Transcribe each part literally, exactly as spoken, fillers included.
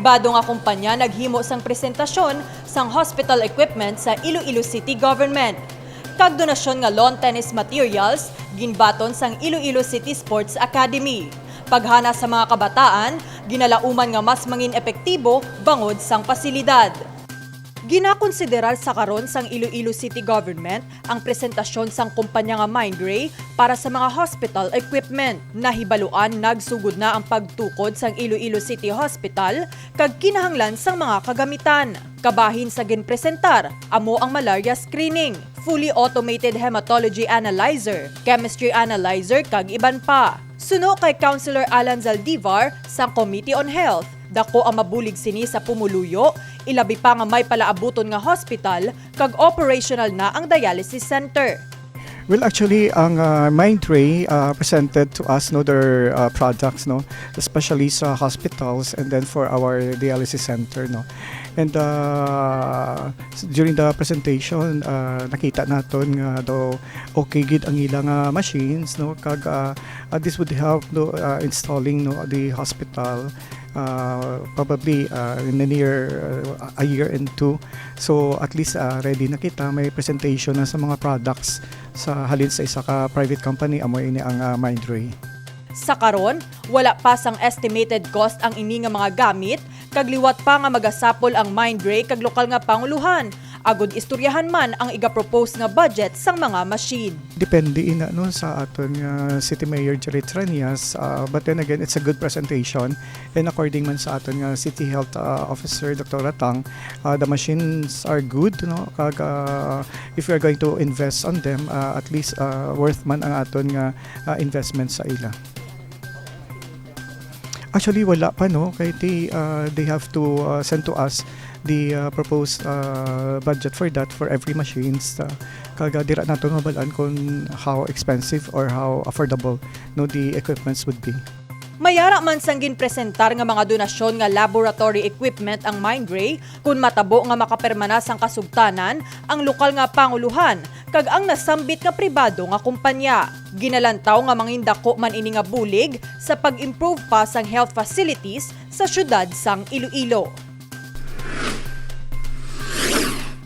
Pribado nga kumpanya naghimo sang presentasyon sang hospital equipment sa Iloilo City Government. Kag donasyon nga lawn tennis materials ginbaton sang Iloilo City Sports Academy. Paghana sa mga kabataan, ginalauman nga mas mangin epektibo bangod sang pasilidad. Ginakonsiderar sa karon sang Iloilo City Government ang presentasyon sang kumpanya nga Mindray para sa mga hospital equipment. Nahibaluan nagsugod na ang pagtukod sang Iloilo City Hospital kag kinahanglan sang mga kagamitan. Kabahin sa ginpresentar amo ang malaria screening, fully automated hematology analyzer, chemistry analyzer kag iban pa. Suno kay Councilor Alan Zaldivar sang Committee on Health, dako ang mabulig sini sa pumuluyo, ilabi pa nga may palaabuton nga hospital kag operational na ang dialysis center. Well, actually, ang uh, Mindray uh, presented to us no their uh, products, no, especially sa hospitals and then for our dialysis center, no. And uh, s- during the presentation, uh, nakita naton nga daw okay gid ang ilang uh, machines, no, kag uh, uh, this would help no uh, installing no the hospital uh, probably uh, in the near uh, a year and two. So at least uh, ready na kita, may presentation na sa mga products sa halin sa isa ka private company, amo ini ang uh, Mindray. Sa karon, wala pa sang estimated cost ang ini nga mga gamit, kag liwat pa nga magasapol ang Mindray kag lokal nga panguluhan, agud istoryahan man ang igapropose nga budget sang mga machine. Depende ina no sa aton nga City Mayor Jerry Treñas, uh, but then again, it's a good presentation, and according man sa aton nga City Health uh, Officer Doctor Ratang, uh, the machines are good, no, kag uh, if we are going to invest on them, uh, at least uh, worth man ang aton nga uh, investment sa ila. Actually, wala pa, no? Kay they, uh, they have to uh, send to us the uh, proposed uh, budget for that for every machines. Uh, kag uh, dira nato mabal-an kung how expensive or how affordable no the equipments would be. Mayara man sang ginpresentar nga mga donasyon nga laboratory equipment ang Mindray, kun matabo nga makapermana sang kasugtanan ang lokal nga panguluhan kag ang nasambit nga pribado nga kumpanya. Ginalantaw nga mangindako man ini nga bulig sa pag-improve pa sang health facilities sa siyudad sang Iloilo.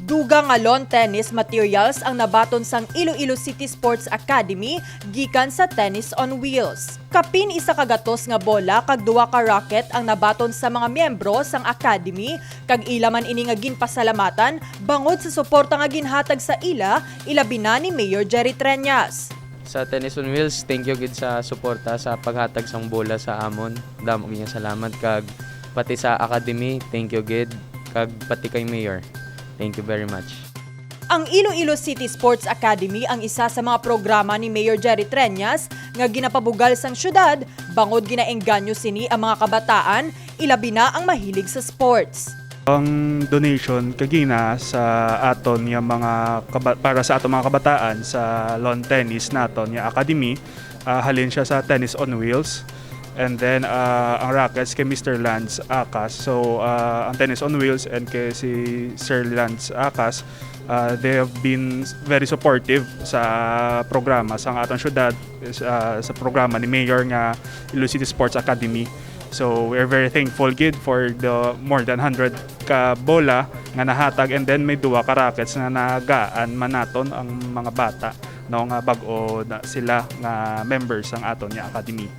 Dugang nga lawn tennis materials ang nabaton sang Iloilo City Sports Academy gikan sa Tennis on Wheels. Kapin isa ka gatos nga bola kag duha ka racket ang nabaton sa mga miyembro sang academy, kag ila man ini nga ginpasalamatan bangod sa suporta nga ginhatag sa ila, ilabi na ni Mayor Jerry Treñas. Sa Tennis on Wheels, thank you gid sa suporta sa paghatag sang bola sa amon. Damo gid nga salamat, kag pati sa Academy, thank you gid, kag pati kay Mayor, thank you very much. Ang Iloilo City Sports Academy ang isa sa mga programa ni Mayor Jerry Treñas nga ginapabugal sang syudad, bangod ginaengganyo sini ang mga kabataan, ilabi na ang mahilig sa sports. Ang donation kagina sa aton nga mga kaba- para sa aton mga kabataan sa lawn tennis naton nga academy, ah, halin siya sa Tennis on Wheels. And then ah, ang rackets kay Mister Lance Acas. So ah, ang Tennis on Wheels and kay si Sir Lance Acas, ah, they have been very supportive sa programa sa aton syudad, sa, sa programa ni Mayor nga Iloilo City Sports Academy. So we're very thankful gid for the more than hundred ka bola nga nahatag, and then may duha ka rackets nga nagaan man naton ang mga bata, no, nga bag-o na sila nga members sang aton nga academy.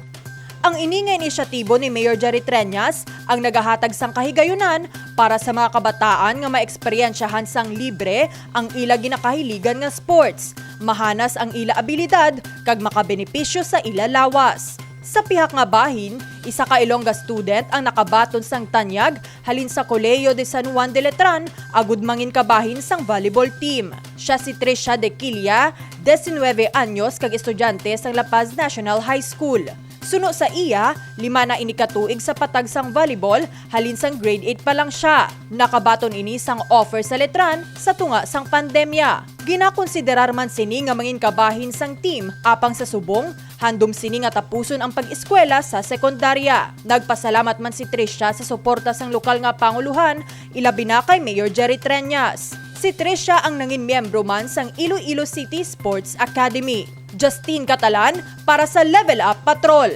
Ang ini nga inisyatibo ni Mayor Jerry Treñas ang nagahatag sang kahigayunan para sa mga kabataan nga maeksperyensyahan sang libre ang ila ginakahiligan nga sports, mahanas ang ila abilidad, kag makabenepisyo sa ila lawas. Sa pihak nga bahin, isa ka Ilongga student ang nakabaton sang tanyag halin sa Colegio de San Juan de Letran agud mangin kabahin sang volleyball team. Siya si Trisha De Quilla, diecinueve anyos, kag estudyante sang La Paz National High School. Suno sa iya, lima na ini ka tuig sa patag sang volleyball halin sang grade eight pa lang siya. Nakabaton ini sang offer sa Letran sa tunga sang pandemya. Ginakonsiderar man sini nga mangin kabahin sang team, apang sa subong, handom sini nga tapuson ang pag-eskwela sa sekundarya. Nagpasalamat man si Trisha sa suporta sang lokal nga panguluhan, ilabi na kay Mayor Jerry Treñas. Si Trisha ang nangin miyembro man sang Iloilo City Sports Academy. Justine Catalan para sa Level Up Patrol.